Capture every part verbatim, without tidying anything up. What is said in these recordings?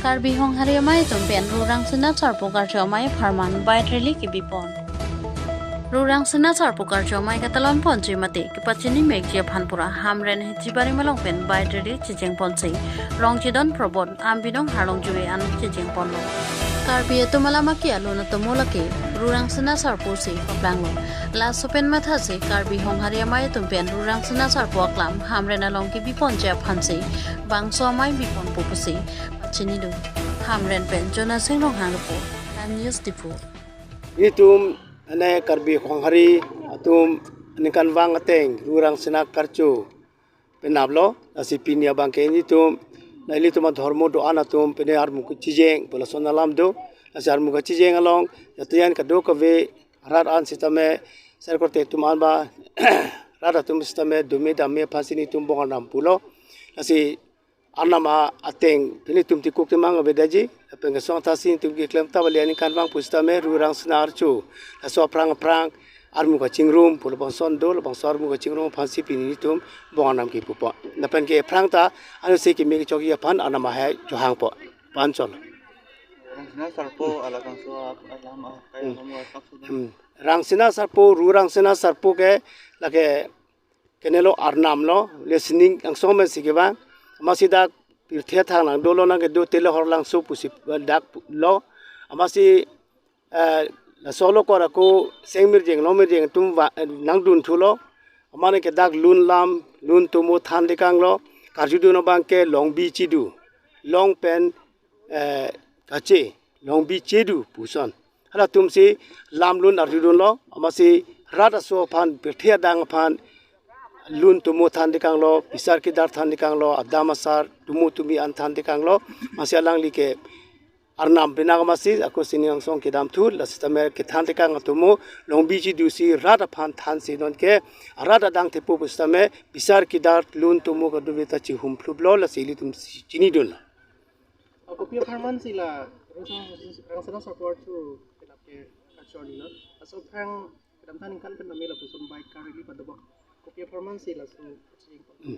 Karbi Honghari Amei atum pen Ru Rangsina Sarpo karcho amei apharman bike rally kebipon. Ru Rangsina Sarpo karcho amei katalon ponji mate kepachini mekji aphan pura Hamren Hejibari malong pen bike rally chejeng ponsi Rongchedon Probot Ambinong Harlongjui an chejeng ponlo. Karbi atum alam ake alun atomo lake Ru Rangsina Sarpo si paplanglo. Laso pen mathasi Karbi Honghari Amei atum pen Ru Rangsina Sarpo aklam Hamren along kebiponji aphansi bangso amei biponpo pusi pachini do. Hamren pen Jonasing Ronghang report, Time News Diphu. Itum ane Karbi Honghari atum aningkanvang ateng Ru Rangsina karcho penaplo, lasi pini abangke ilitum, na ilitum adhormo do-an atum pene armu kachijeng pu lason alam do, lasi armu kachijeng along jatian kadokave rat an sitame, serkorte atum an ba rat atum sitame dome dame aphansi nelitum bong arnam pulo, lasi arnam a-, ateng pini tum tikuk timang avedaji, lapen kesong athasi nelitum keklem ta bali aningkanvang pusitame Ru Rangsina archo, laso aphrang aphrang armu kachingrum pu labangson do, labangso armu kachingrum aphansi pini nelitum bong arnam kepupo. Lapen ke aphrang ta ansi keme kechokji aphan arnam ahai johangpo. Panchol. Rangsina Sarpo alabangso ap-, alam a-, kai Hmm. alam a-, sapsuda. Hmm. Rangsina Sarpo, Ru Rangsina Sarpo ke lake kenelo arnam lo, le sining angsong amen si kevang, amatsi dak pirthe athang nangdolo nangkedo Tele Horlangso pusi dak lo, amatsi, eh, laso along ako seng mirjeng long mirjeng atum va-, eh, nangdunthulo, amat ke dak lun lam, lun tomo than tekanglo, karjudun abangke longbi chidu, long pen, eh, kache, longbi chedu puson. Halatumsi lam lun arjudunlo, amatsi rat aso aphan, pirthe adang aphan, lun tomo than tekanglo, bisar kidar than tekanglo, adam asar, tomo tomi an than tekanglo, amatsi alangli ke arnam penang amatsi, ako sining angsong kedamthu, lasitame kethan tekang atomo, longbi chidusi rat aphan thansi nonke, rat adang thepo pusitame, bisar kidar lun tomo kadokave ta chihum phluplo, lasi ilitum si chinidun. Kopi apharman si la Ru Rangsina Sarpo karcho penap ke karcho ni lo. Laso aphrang kedamtang aningkan pen name lapuson bike rally padobok. Kopi apharman si laso kaching. Hmm.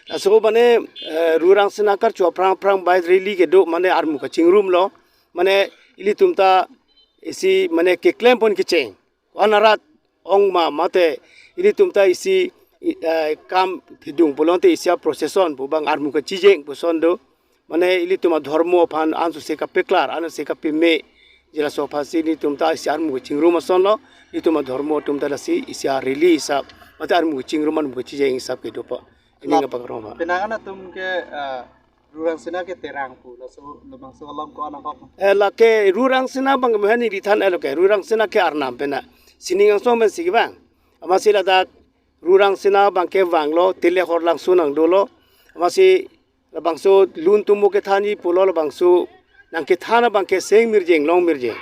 Laso mane, eh, Ru Rangsina karcho aphrang aphrang bike rally kedo mane armu kachingrumlo. Mane ilitum ta isi mane keklem pon kecheng. Ko-an arat ong ma mate ilitum ta isi, i-, eh, kam thedung pulote isi a-procession pu bang armu kachijeng puson do. Mane ilitum adhormo aphan ansose kapeklar, ansose kapeme. Jela so aphansi ilitum ta isi armu kachingrum asonlo, ilitum adhormo atum ta lasi isi a-rally hisap, mate armu kachingrum armu kachijeng hisap kedopo. Ini Lap-, ngapa karong ma? Penangan atum ke, eh, Ru Rangsina ke terang pu, laso labangso alam ko-an ahok. Eh, lake Ru Rangsina bang mehani rithan elo ke, Ru Rangsina ke arnam pena. Sining angsong amen si kevang. Amatsi ladak Ru Rangsina abangke vanglo, Tele Horlangso nangdolo. Amatsi labangso lun tomo kethanji pulo labangso nangkethan abangke seng mirjeng, long mirjeng.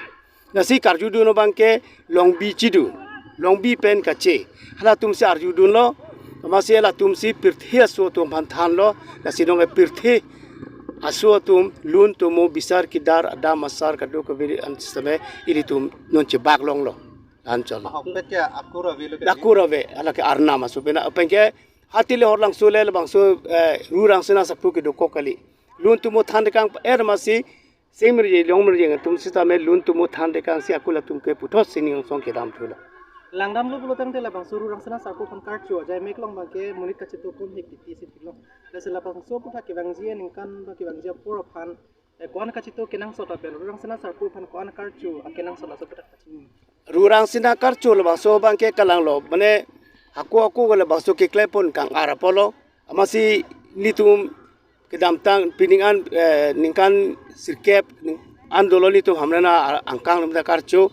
Lasi karjudun abangke longbi chidu, longbi pen kache. Halatumsi arjudunlo, amatsi halatumsi pirthe aso atum aphan thanlo, lasi nonke pirthe aso atum lun tomo bisar kidar adam asar kadokave an sitame ilitum non chebak longlo. Anchal. Ahokpet ke akur ave lo ke. Akur ave, alake arnam aso pena, apengke ha Tele Horlangso le labangso, eh, Ru Rangsina Sarpo kedokok kali. Lun tomo than tekang er amatsi, seng mirjeng long mirjeng atum sitame lun tomo than tekangsi ako latum ke puthot sining angsong kedamthulo. Langdamlo pulotangte labangso Ru Rangsina Sarpo aphan karcho ajai mek along abangke monit kacheto komhek titi si thilo. Lasi labangso aputhak kevangji aningkan ba kevangji apor aphan, eh, ko-an kacheto kenangsot apen, Ru Rangsina Sarpo aphan ko-an karcho akenangsot laso aputhak kachini. Ru Rangsina karcho labangso abangke kalanglo, mane ako ako labangso keklem pon kang-ar apotlo, amatsi ilitum kedamtang pining an, eh, ningkan sirkep ning-, an dolo ilitum Hamren a-, angkang atum ta karcho.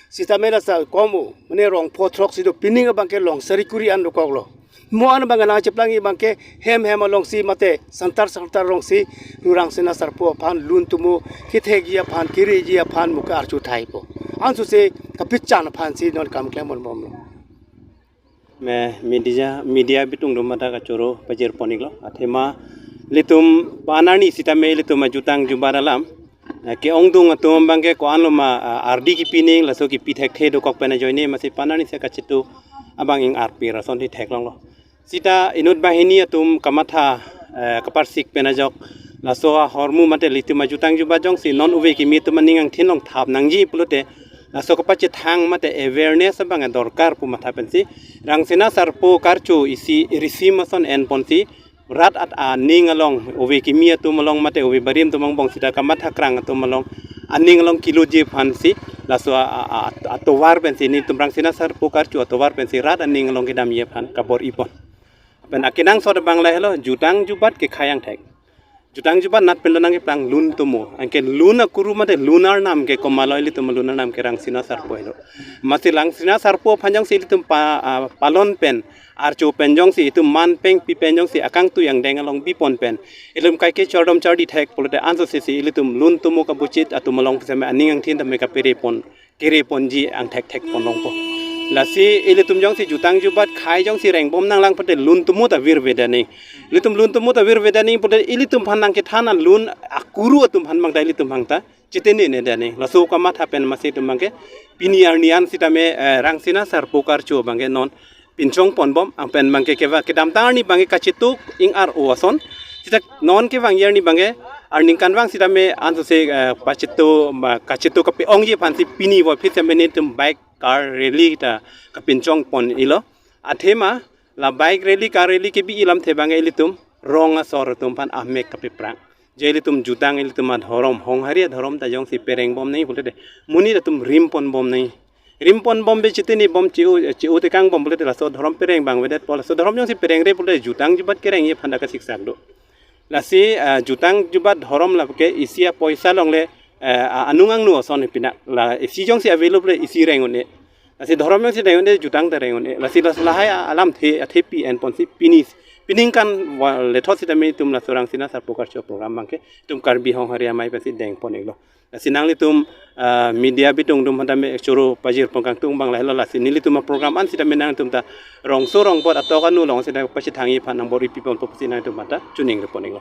Sitame lasa komo, mane rong pho throk si do, pining abangke long sari kuri an dokoklo. Mo an abang nangcheplang abangke hem hem alongsi mate santar santar alongsi Ru Rangsina Sarpo aphan lun tomo kethekji aphan, kereji aphan mo ke-archo thaipo. Ansose kapechan aphansi non kam klem pon bomlo. Me media, media bitung do mata kachoro pajir pon iklo. Athema ilitum pa-an arni sitame ilitum ajutang jubat alam, eh, ke-ongdung atum abangke ko-an lo ma, ah, ardi kepi ning laso kepi thekthe dokok pen ajoine amatsi pa-an arni si kacheto abang ing-arpir asonsi theklonglo. Sita inut banghini atum kamatha, eh, kaparsik pen ajok Laso ahormu mate ilitum ajutang jubat jongsi non ove kimi atum aning angthin along thap nangji pulote, laso kapachethang mate awareness abang dorkar pu matha pensi Rangsina Sarpo Karcho isi risim ason enponsi rat at aning along, ove kimi atum along mate ove barim atum angbong sita kamathakrang atum along aning along kilutji aphansi laso a, a, a, atovar pensi, nelitum Rangsina Sarpo Karcho atovar pensi rat aning along kedamji aphan kabor-ipon. Pen akenangsot abang lahelo, jutang jubat kekhei angthek. Jutang jubat nat pen lo nangkeplang lun tomo. Anke lun akuru mate lun arnam ke komatlo, ilitum lun arnam ke Rangsina Sarpo helo. Masi Rangsina Sarpo aphan jongsi ilitum pa, ah, palon pen, archo pen jongsi itum man pengpi pen jongsi akangtui angdeng along bipon pen, ilitum kaike chardom chardi thek pulote ansose si ilitum lun tomo kabuchit atum along sitame aning angthin tame kaperepon, kereponji angthek thekpon longpo. Lasi ilitum jongsi jutang jubat khei jongsi rengbom nanglang pulote lun tomo ta virveda nang. Ilitum lun tomo ta virveda nang pulote ilitum aphan nangkethan alun akuru atum aphan abang ta ilitum abang ta chethengneda nang. Laso kamatha pen masi itum abangke pini arni an sitame, eh, Rangsina Sarpo Karcho abangke non pinchongponbom, ang pen abangke keva kedamtang arni abangke kachetu ing-ar-o ason. Sita non kevangji arni abangke, arningkan vang sitame ansose, eh, pachetu, ma, kachetu kape-ongji aphansi pini puvoiphit sitame nelitum bike car rally ta kapinchongpon-ilo. Athema la bike rally, car rally kebi-i alamthe abangke ilitum rong asor atum aphan amek kapephrang. Je ilitum jutang, ilitum adhorom, honghari adhorom ta jongsi perengbom nang pulote, monit atum rimponbom nang. Rimponbom be chethengni bom, che-o, che-o tekangbom pulote laso dhorom pereng abang vedetpo. Laso dhorom jongsi perengre pulote jutang jubat kerengji aphan ta kasiksak do. Lasi, ah, jutang jubat dhorom lake isi apoisa longle, eh, a-, anung angno ason pina. La isi jongsi avelo pulote isi reng un-e. Lasi dhorom jongsi reng un-e, jutang ta reng un-e. Lasi laso lahai a-, alamthe athepi enponsi pini, piningkan va lethot sitame itum laso Rangsina Sarpo Karcho program abangke itum Karbi Honghari Amei pensi dengpon-iklo. Lasi nanglitum, ah, media bitung atum aphan tame choro pajirpon kangtung abang lahelo, lasi nelitum aprogram an sitame nangtum ta rongso rongbot atok anu along sita pachethangji aphan nangbor-ipiponpo pusi nangtum aphan ta choningripon-iklo.